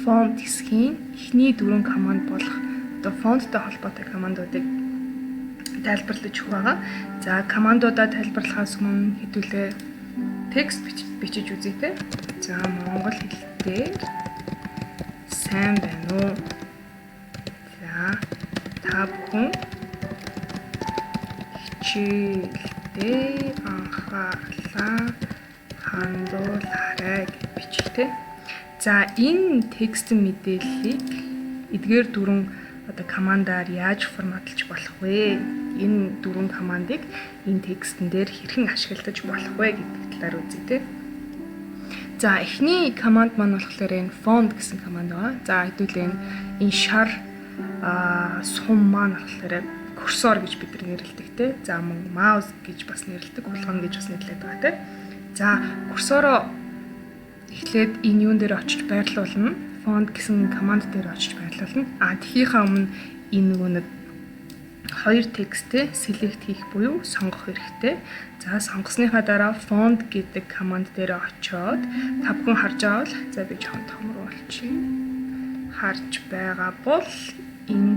Font хэсгийн эхний дөрвөн команд болох одоо фонттой холбоотой командуудыг тайлбарлаж өгөх байгаа. За, командуудаа тайлбарлахаас өмнө хэдүүлээ текст бичиж үзье те. За, монгол хэл дээр сайн байна уу? За, та бүхэн хичээлдээ анхаарлаа хандуулаарай гэж бичих те. За, энэ текстэн мэдээллийг эдгээр дөрвөн одоо командаар яаж форматлж болох вэ? Энэ дөрвөн командыг энэ текстэн дээр хэрхэн ашиглаж болох вэ гэдэг талаар үзье те. За, эхний команд маань болохоор энэ font гэсэн команд байгаа. За, хэдүүлээ энэ шар сум маань болохоор курсор гэж бид нар нэрлэдэг те. За, мөн mouse гэж бас нэрлэдэг, хулгана гэж бас нэрлэдэг байгаа те. За, курсороо эхлээд энэ юун дээр очиж байрлуулна. Font гэсэн команд дээр очиж байрлуулна. А тэхийнхаа өмнө энэ нөгөө нэг хоёр текстээ select хийх буюу сонгох хэрэгтэй. За, сонгосныхаа дараа font гэдэг команд дээр очиод та бүхэн харж байгаа бол, за, би жоохон томруулчих. Харж байгаа бол энэ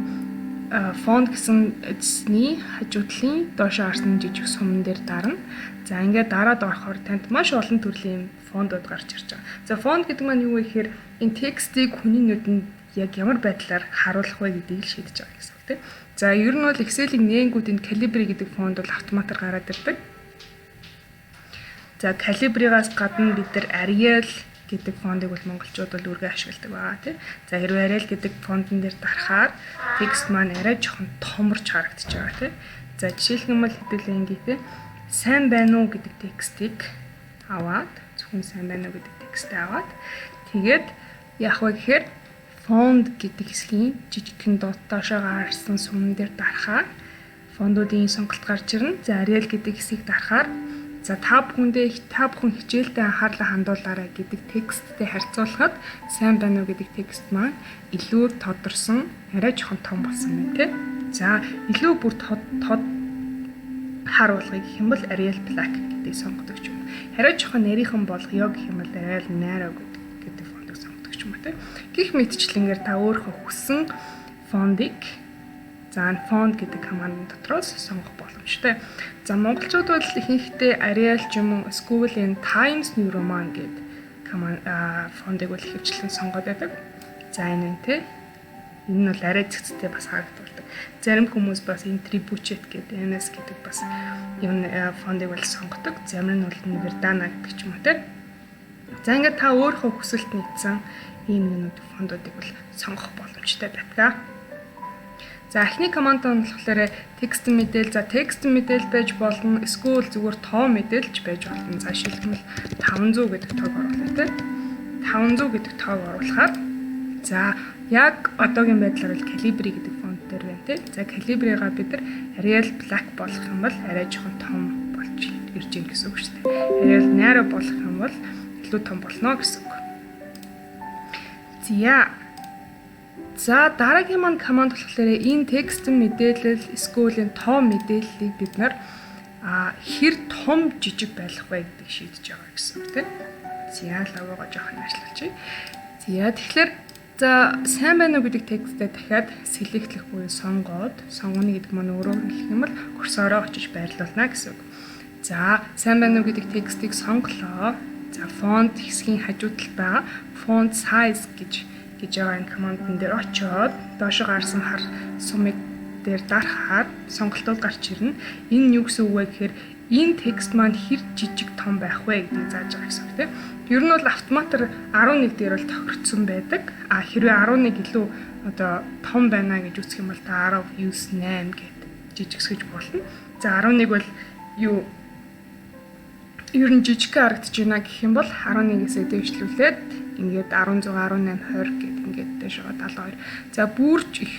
font гэсэн эзний хажуу талын доошоо харсан жижиг суман дээр дарна. За, ингээд дараад орохоор танд маш олон төрлийн фонтууд гарч ирж байгаа. За, фонт гэдэг маань юу вэ гэхээр энэ текстийг хүний нүдэнд яг ямар байдлаар харуулах вэ гэдгийг л шийдэж байгаа гэсэн үг тийм. За, ер нь бол Excel-ийг нээнгүүд энэ Calibri гэдэг фонт бол автоматар гараад ирдэг. За, Calibri-гаас гадна бид нар Arial гэдэг фонтыг бол монголчууд бол үргэлж ашигладаг байгаа тий. За, хэрвээ Arial гэдэг фонтон дээр дарахаар текст маань арай жоохон томорч харагдаж байгаа тий. За, жишээлх юм бол хэдүүлээ ингээ тий. Сайн байна уу гэдэг текстийг аваад, зөвхөн сайн байна уу гэдэг текстээ аваад, тэгээд яах вэ гэхээр font гэдэг хэсгийн жижигхэн доошоо гарсан суман дээр дарахаар фонтуудын сонголт гарч ирнэ. За, Arial гэдэг хэсгийг дарахаар, за, та бүхэн хичээлдээ анхаарлаа хандуулаарай гэдэг тексттэй харьцуулахад сайн байна уу гэдэг текст маань илүү тодорсон, арай жоохон том болсон байна тий. За, илүү бүр тод тод харуулгыг гэх юм бол Arial Black гэдгийг сонгодог ч юм уу. Арай жоохон нарийнхан болгоё гэх юм бол Arial Narrow гэдэг фонтыг сонгодог ч юм уу тий. Гэх мэтчлэнгээр та өөрийнхөө хүссэн фонтыг, за, энэ font гэдэг командын дотроос сонгох боломжтой. За, монголчууд бол ихэнхдээ Arial ч юм уу эсвэл энэ Times New Roman гэдэг команд фонтыг бол ихэвчлэн сонгоод байдаг. За, энэ нь те. Энэ нь бол арай цэгцтэй бас харагддаг. Зарим хүмүүс бас энэ Trebuchet гэдэг, MS гэдэг бас юм фонтыг бол сонгодог. Зарим нь бол Verdana гэдэг ч юм уу те. За, ингээд та өөрийнхөө хүсэлт нийцсэн ийм юмнууд фонтуудыг бол сонгох боломжтой байдаг. За, эхний команд нь болохоор текст мэдээлэл. За, текст мэдээлэл байж болно. Эсвэл зүгээр тоо мэдээлж байж болно. За, жишээлбэл 500 гэдэг тоог оруулъя те. 500 гэдэг тоог оруулахаар, за, яг одоогийн байдлаар бол Calibri гэдэг фонт дээр байна те. За, Calibri-га бид нар Arial Black болгох юм бол арай жоохон том болж ирж гин гэсэн үг шүү дээ. Arial Narrow болгох юм бол илүү том болно гэсэн үг. За, дараагийн маань команд болохоор энэ текст мэдээлэл эсвэл энэ тоо мэдээллийг бид нар хэр том жижиг байх вэ гэдгийг шийдэж байгаа гэсэн үг тийм. За, логогоо жоохон ажиллуулчих. За, тэгэхээр, за, сайн байна уу гэдэг текстээ дахиад select лэх буюу сонгоод, сонгоно гэдэг маань өөрөөр хэлэх юм бол курсороо очиж байрлуулна гэсэн үг. За, сайн байна уу гэдэг текстийг сонголоо. За, font хэсгийн хажуу талд байгаа font size гэж байгаа энэ командн дээр очиод доошо гарсан хар сумыг дээр дарахаар сонголтууд гарч ирнэ. Энэ нь юу гэсэн үг вэ гэхээр энэ текст маань хэр жижиг том байх вэ гэдгийг зааж байгаа гэсэн үг тийм. Ер нь бол автоматар 11 дээр бол тохирцсон байдаг. А хэрвээ 11 илүү одоо том байна гэж үзэх юм бол та 10, 9, 8 гэд жижигсгэж болно. За, 11 бол юу ер нь жижиг харагдаж байна гэх юм бол 11-ээс дэвшлүүлээд ингээд 16, 18, 20 гэд ингээд дэшээ 72. За, бүрч их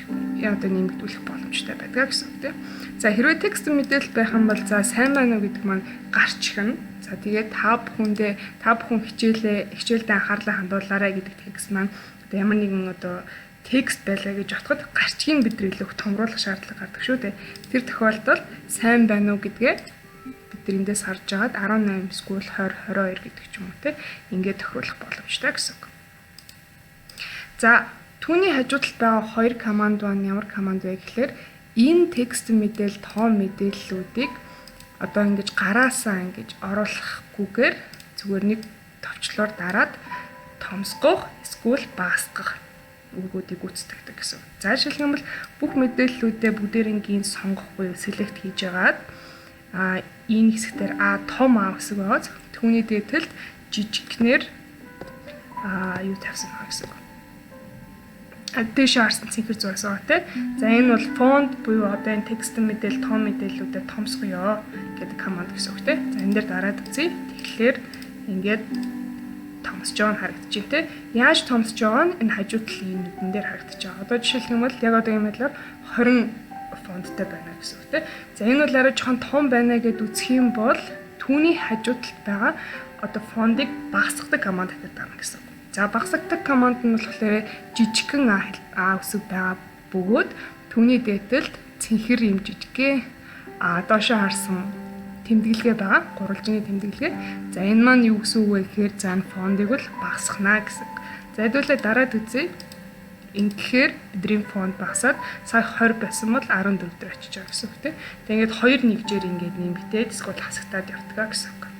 одоо нэмэгдүүлэх боломжтой байдаг гэсэн үг тийм. За, хэрвээ текст мэдээлэл байх юм бол, за, сайн байна уу гэдэг маань гарч ирнэ. За, тэгээд та бүхэн хичээлдээ анхаарлаа хандуулаарай гэдэг текст маань одоо ямар нэгэн одоо текст байлаа гэж бодоход гарчгийг бид нар илүү томруулах шаардлага гардаг шүү дээ. Тэр тохиолдолд сайн байна уу гэдгээ бид нар эндээс харж агаад 18 эсвэл 20, 22 гэдэг ч юм уу те, ингээд тохируулах боломжтой гэсэн үг. За, түүний хажуу талд байгаа хоёр команд маань ямар команд вэ гэхээр энэ текст мэдээлэл, тоон мэдээллүүдийг одоо ингэж гараасаа ингэж оруулахгүйгээр зүгээр нэг товчлоор дараад томсгох эсвэл багасгах үүргүүдийг гүйцэтгэдэг гэсэн. За, жишээлх юм бол бүх мэдээллүүдээ бүгдээрингийн сонгох буюу select хийж агаад энэ хэсгээр А том А хэсэг байгаа. Түүний дээд талд жижигнэр юу тавьсан байгаа гэсэн үг. Дээшээ харсан цэнхэр зураас байгаа, тий. За, энэ бол font буюу одоо энэ текст мэдээлэл, тоон мэдээллүүдэд томсгоё гэдэг команд гэсэн үг, тий. За, энэ дээр дараад үзье. Тэгэхээр ингээд томсож байгаа нь харагдаж байна, тий. Яаж томсож байгаа нь энэ хажуу талын нүдэн дээр харагдаж байгаа. Одоо жишээлх юм бол яг одоо ийм байдлаар 20 font той байна гэсэн үг, тий. За, энэ бол арай жоохон том байна гэд үзэх юм бол түүний хажуу талд байгаа одоо font ыг багасгадаг команд дээр дарна гэсэн үг. За, багасгадаг команд нь болохоор жижигхэн а үсэг байгаа бөгөөд түүний дээд талд цэнхэр юм жижигхэн доошоо харсан тэмдэглэгээ байгаа. Гурвалжны тэмдэглэгээ. За, энэ маань юу гэсэн үг вэ гэхээр за, энэ font ыг бол багасгана гэсэн. За, хэдүүлээ дараад үзье. Ингэхээр бидний font багасаад сая 20 байсан бол 14 дээр очиж байгаа гэсэн үг, тийм. Тэгээд ингээд 2 нэгжээр ингээд нэмэгдээд эсвэл хасагтаад явдаг гэсэн үг.